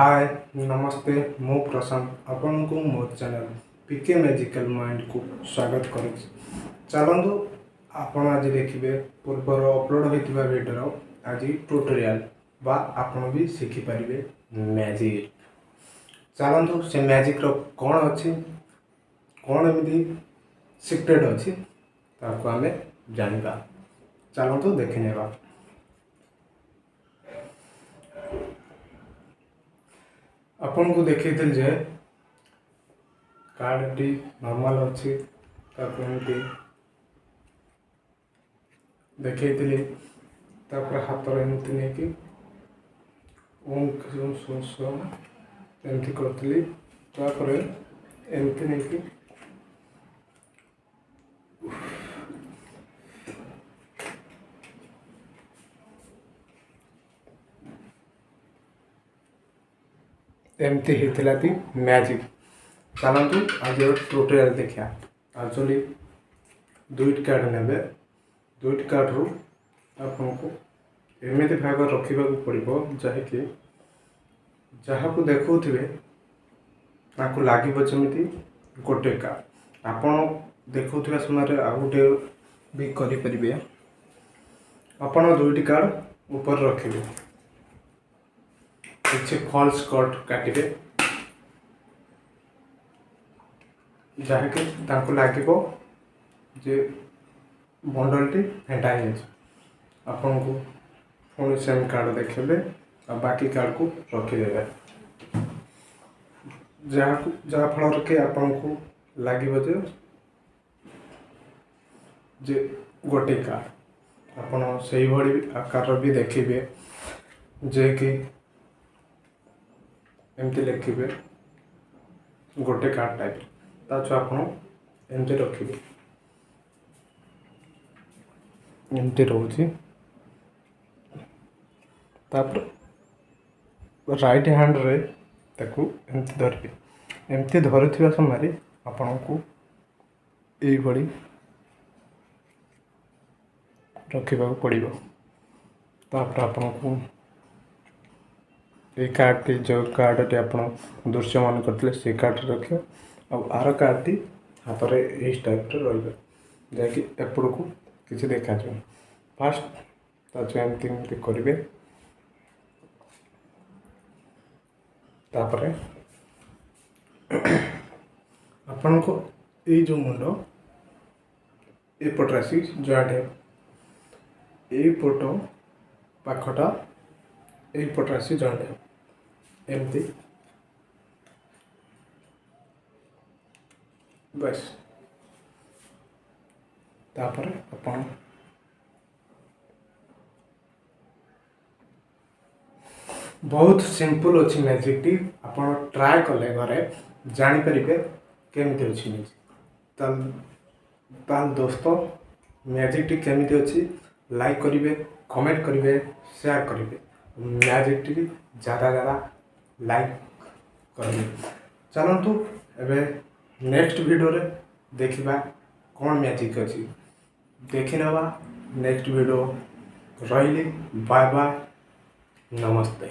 ହାଏ ନମସ୍ତେ, ମୁଁ ପ୍ରଶାନ୍ତ ଆପଣଙ୍କୁ ମୋ ଚ୍ୟାନେଲ୍ ପିକେ ମ୍ୟାଜିକାଲ ମାଇଣ୍ଡକୁ ସ୍ୱାଗତ କରୁଛି। ଚାଲନ୍ତୁ ଆପଣ ଆଜି ଦେଖିବେ ପୂର୍ବର ଅପଲୋଡ଼ ହୋଇଥିବା ଭିଡ଼ିଓର ଆଜି ଟ୍ୟୁଟୋରିଆଲ୍ ବା ଆପଣ ବି ଶିଖିପାରିବେ ମ୍ୟାଜିକ୍। ଚାଲନ୍ତୁ ସେ ମ୍ୟାଜିକ୍ର କ'ଣ ଅଛି, କ'ଣ ଏମିତି ସିକ୍ରେଟ୍ ଅଛି ତାକୁ ଆମେ ଜାଣିବା। ଚାଲନ୍ତୁ ଦେଖିନେବା। ଆପଣଙ୍କୁ ଦେଖେଇଥିଲି ଯେ କାର୍ଡ଼ଟି ନର୍ମାଲ୍ ଅଛି, ତାକୁ ଏମିତି ଦେଖେଇଥିଲି। ତାପରେ ହାତରେ ଏମିତି ନେଇକି ଓଁ କ୍ରିଁ ଏମିତି କରିଥିଲି। ତାପରେ ଏମିତି ନେଇକି ଏମିତି ହେଇଥିଲା ଦି ମ୍ୟାଜିକ୍। ଚାଲନ୍ତୁ ଆଜିର ଟ୍ୟୁଟୋରିଆଲ୍ ଦେଖିବା। ଆକ୍ଚୁଆଲି ଦୁଇଟି କାର୍ଡ଼ ନେବେ, ଦୁଇଟି କାର୍ଡ଼ରୁ ଆପଣଙ୍କୁ ଏମିତି ଭାଗ ରଖିବାକୁ ପଡ଼ିବ ଯାହାକି ଯାହାକୁ ଦେଖାଉଥିବେ ତାଙ୍କୁ ଲାଗିବ ଯେମିତି ଗୋଟେ କାର୍ଡ଼। ଆପଣ ଦେଖାଉଥିବା ସମୟରେ ଆଉ ଗୋଟେ ବି କରିପାରିବେ। ଆପଣ ଦୁଇଟି କାର୍ଡ଼ ଉପରେ ରଖିବେ, କିଛି ଫଲ୍ସ କଟ୍ କାଟିବେ ଯାହାକି ତାଙ୍କୁ ଲାଗିବ ଯେ ବଣ୍ଡଲଟି ଫେଣ୍ଟା ହେଇଯାଇଛି। ଆପଣଙ୍କୁ ପୁଣି ସେମ୍ କାର୍ଡ଼ ଦେଖେଇବେ ଆଉ ବାକି କାର୍ଡ଼କୁ ରଖିଦେବେ, ଯାହାକୁ ଯାହାଫଳରେ କି ଆପଣଙ୍କୁ ଲାଗିବ ଯେ ଗୋଟେ କାର୍ଡ଼। ଆପଣ ସେଇଭଳି ଆକାରର ବି ଦେଖିବେ, ଯେ କି ଏମିତି ଲେଖିବେ ଗୋଟେ କାର୍ଡ଼ ଟାଇପ୍। ତା ଛଡ଼ା ଆପଣ ଏମିତି ରଖିବେ, ଏମିତି ରହୁଛି। ତାପରେ ରାଇଟ୍ ହ୍ୟାଣ୍ଡରେ ତାକୁ ଏମିତି ଧରିବେ। ଏମିତି ଧରୁଥିବା ସମୟରେ ଆପଣଙ୍କୁ ଏଇଭଳି ରଖିବାକୁ ପଡ଼ିବ। ତାପରେ ଆପଣଙ୍କୁ ଏଇ କାର୍ଡ଼ଟି, ଯେଉଁ କାର୍ଡ଼ଟି ଆପଣ ଦୃଶ୍ୟମାନ କରିଥିଲେ ସେଇ କାର୍ଡ଼ଟି ରଖିବେ, ଆଉ ଆର କାର୍ଡ଼ଟି ହାତରେ ଏଇ ଟାଇପ୍ରେ ରହିବ, ଯାହାକି ଏପଟକୁ କିଛି ଦେଖାଯିବ। ଫାଷ୍ଟ ତା ଏମିତି ଏମିତି କରିବେ। ତାପରେ ଆପଣଙ୍କ ଏଇ ଯେଉଁ ମୁଣ୍ଡ ଏପଟରେ ଆସି ଜଏଣ୍ଟ ହେବ, ଏଇପଟ ପାଖଟା ଏଇପଟରେ ଆସି ଜଏଣ୍ଟ ହେବ ଏମିତି। ବାସ୍, ତାପରେ ଆପଣ ବହୁତ ସିମ୍ପଲ୍ ଅଛି ମ୍ୟାଜିକ୍ଟି। ଆପଣ ଟ୍ରାଏ କଲେ ଘରେ ଜାଣିପାରିବେ କେମିତି ଅଛି ମ୍ୟାଜିକ୍। ତାହେଲେ ଦୋସ୍ତ, ମ୍ୟାଜିକ୍ଟି କେମିତି ଅଛି ଲାଇକ୍ କରିବେ, କମେଣ୍ଟ କରିବେ, ସେୟାର କରିବେ, ମ୍ୟାଜିକ୍ଟି ଜ୍ୟାଦା ଜ୍ୟାଦା ଲାଇକ୍ କରିବେ। ଚାଲନ୍ତୁ ଏବେ ନେକ୍ସଟ ଭିଡ଼ିଓରେ ଦେଖିବା କ'ଣ ମ୍ୟାଜିକ୍ ଅଛି, ଦେଖିନେବା ନେକ୍ସଟ ଭିଡ଼ିଓ। ରହିଲି, ବାଏ ବାଏ, ନମସ୍ତେ।